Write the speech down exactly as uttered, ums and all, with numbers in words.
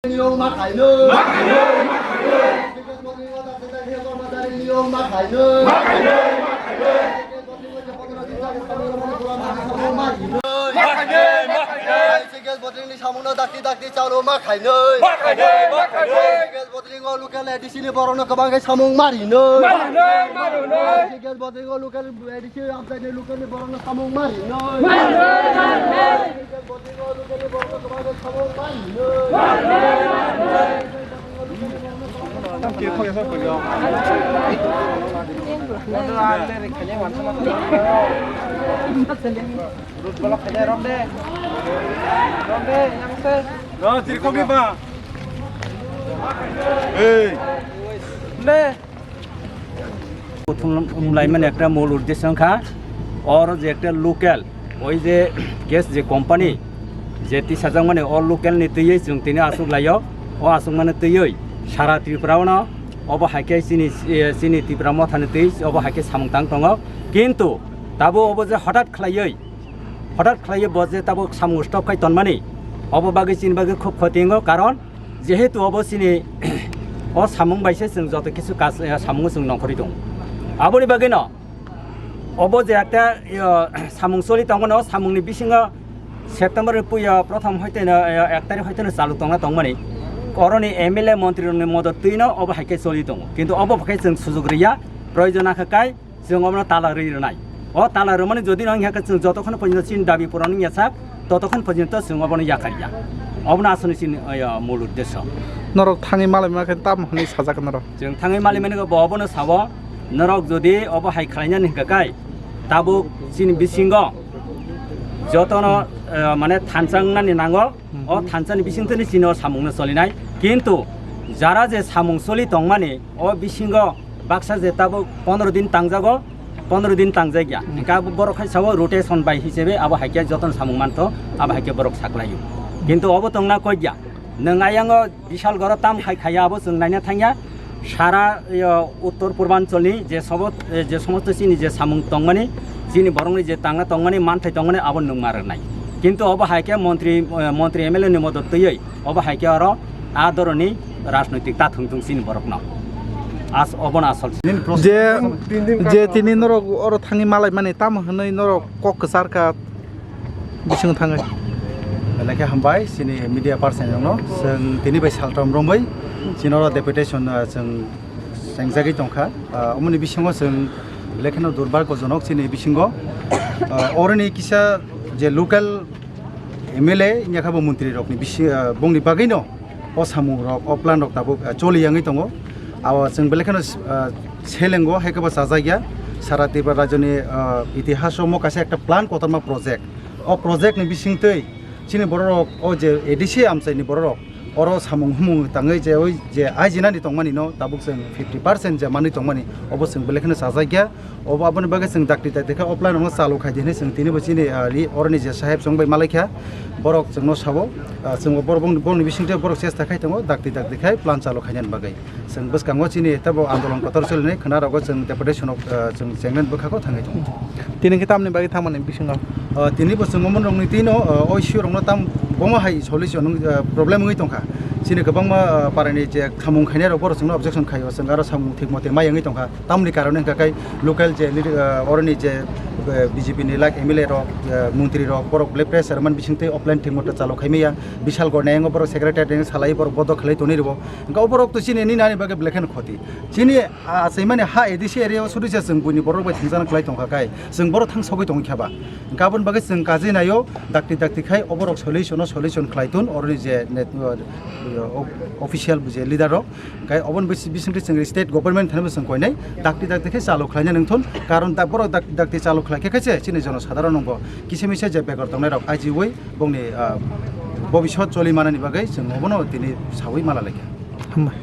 Niyom ma khainwi. Ma khainwi, ma khainwi. Kormochari niyom ma khainwi. Ma khainwi, ma khainwi. Ma khainwi, ma khainwi. Gas bottle ni samung no dakti dakti chalo ma khainwi. Ma khainwi, ma khainwi. Gas bottle ni local A D C ni borok no kwbang khe samung marinwi. Ma khainwi, ma khainwi. Gas bottle ni local A D C amchai ni local ni borok no samung marinwi. Ma khainwi, ma khainwi. Thumlaimani ekta mul uddesyo wngkha, oro je ekta local, oi je gas je company je tisajakmani, o local ni twiwi chwng tini achuk laio. O achukmani twiwi sara Tripura o no obo hai khe chini, eh, chini Tipra Motha ni twi obo hai khe samung tang tongo. Kintu tabuk obo je hothat khlaiwi, hothat khlaiwi bo je tabuk samung stop khai tonmani, obo bagwi chini bagwi khub khoti wngo, karon jehetu obo chini o samung bai se chwng joto kisu kas-, eh, samung chwng nongkhorwi tongo. Aboni bagwi no obo je ekta, eh, samung choli tongmani, o samung ni bisingo September ni puya prothom hoite no, eh, ek tarikh hoite no chalu tongna tongmani, oroni M L A montri rokni modot twi no obo hai khe choli tongo, kintu obo khe chwng sujuk riya, proyojon nangkha kai. Chwng obono tala rwi rwnai. O tala rwmani jodi no wngya khe chwng jotokhon porjonto chini dabi puron wngya sak, totokhon porjonto chwng obono yakarya. Obono aswkni chini, oya, mul uddesyo. Norok thangwi malaima khe tamo hwnwi sajak norok? Chwng thangwi malaimani bo obono sao, norok jodi obo hai khlainani hwnkha kai, tabuk chini bisingo jotono, eh, mane thansa wngnani nango. O thansa ni bisingtwi chini o samung no cholinai. Kintu jara je samung choli tongmani, o bisingo baksa je tabuk pondro din tangjago, pondro din tangjakya. Hingke abo borok hai sao rotation bai hisebe abo hai khe jotono samung mantho, abo hai khe borok saklaio. Kintu obo tongna koi ya. Nwng ayang o Bishalgarh o tam khai khaiya abo chwng naina thangya. Sara, yo, Uttor Purbanchal ni je sobo-, eh, je somosto chini je samung tongmani, chini borok ni je tangna tongmani, manthai tongmani, abo nungma rwnai. Kintu obo hai khe montri, eh, montri M L A ni modot twiwi obo hai khe oro a doroni rajnoitik ta thung thung chini borok no. As-, obono asol. Je, je tini norok oro thangwi malai mani tamo hwnwi norok kok kwchar kha? Bising thangwi. Belai khe hambai chini media person rokno, chwng tini bai saltham romwi chini oro deputation, ah, chwng chengjagwi tongkha. Ah, omoni bisingo chwng belai kheno durbargojonok chini bisingo, ah, oroni kisa je local M L A wngya kha bo montri rokni bisi-, ah, bongni bagwino o samung rok, o plan rok tabuk, ah, choli yangwi tongo. Abo chwng belai kheno, ah, selengo, hai khe bo chajakya. Sara Tripura rajyoni, ah, itihaso omo kaisa ekta plan kotorma project. O project ni bisingtwi chini bororok, o je A D C amchaini bororok, oro samung humung tangwi je oi je aijinani tongmani no tabuk chwng fifty percent je manwi tongmani, obo chwng belai kheno chajakya. Obo aboni bagwi chwng dakti dakti khe o plan rokno chalu khai di hinwi chwng tini bo chini, ah, ri-, oroni je saheb chwng bai malai kha, borok chwngno sabo, ah, chwng bo borok bongni, bongni bisingtwi borok chesta khai tongo dakti dakti khai plan chalu khainani bagwi. Chwng bwskango chini teibo andolon kotor solinai khwna rogo chwng deputation rok, ah, chwng chenglen bwkhao thangwi tongo. Tini khe tamni bagwi thangmani bisingo? Ah, tini bo chwng omo rokni tino, ah, O C rokno tam bomo hai solution, ah, problem wngwi tongkha. Chini kwbangma, ah, parani je khamung khainai rok borok chwngno objection khaio, chwng aro samung thik mote mai wngwi tongkha. Tamni karone hwnkha khe local je leader, ah, oroni je, ah, B J P ni lak M L A rok, ah, montri rok borok belai pressure man bisingtwi o plan thik mote chalu khaimaya. Bishalgarh ni ayang borok secretary ni salai borok bodo khlai tonwi rwo. Hwnkhe o borok to chini nini ani bagwi belai kheno khoti. Chini, ah, achaimani ha A D C area o sudisa chwng buini borok bai thangjakna khlai tongkha khai chwng borok thang sogwi tongwi kha ba. Hwnkhe aboni bagwi chwng kajinaio dakti dakti khai o borok solution o solution khlai tun oroni je net, uh, official je leader rok. Hwnkhe oboni bis-, bisingtwi chwng state government thani bo chwng koinai dakti dakti khai chalu khlaina nangthun. Karon da borok dak-, dakti chalu khlai khe khe se chini jono sadharon bo kisa misa je begar tongnai rok ajiwi bongni, ah, bobisot choli manani bagwi chwng obono tini sawi mala laikha. Hambai.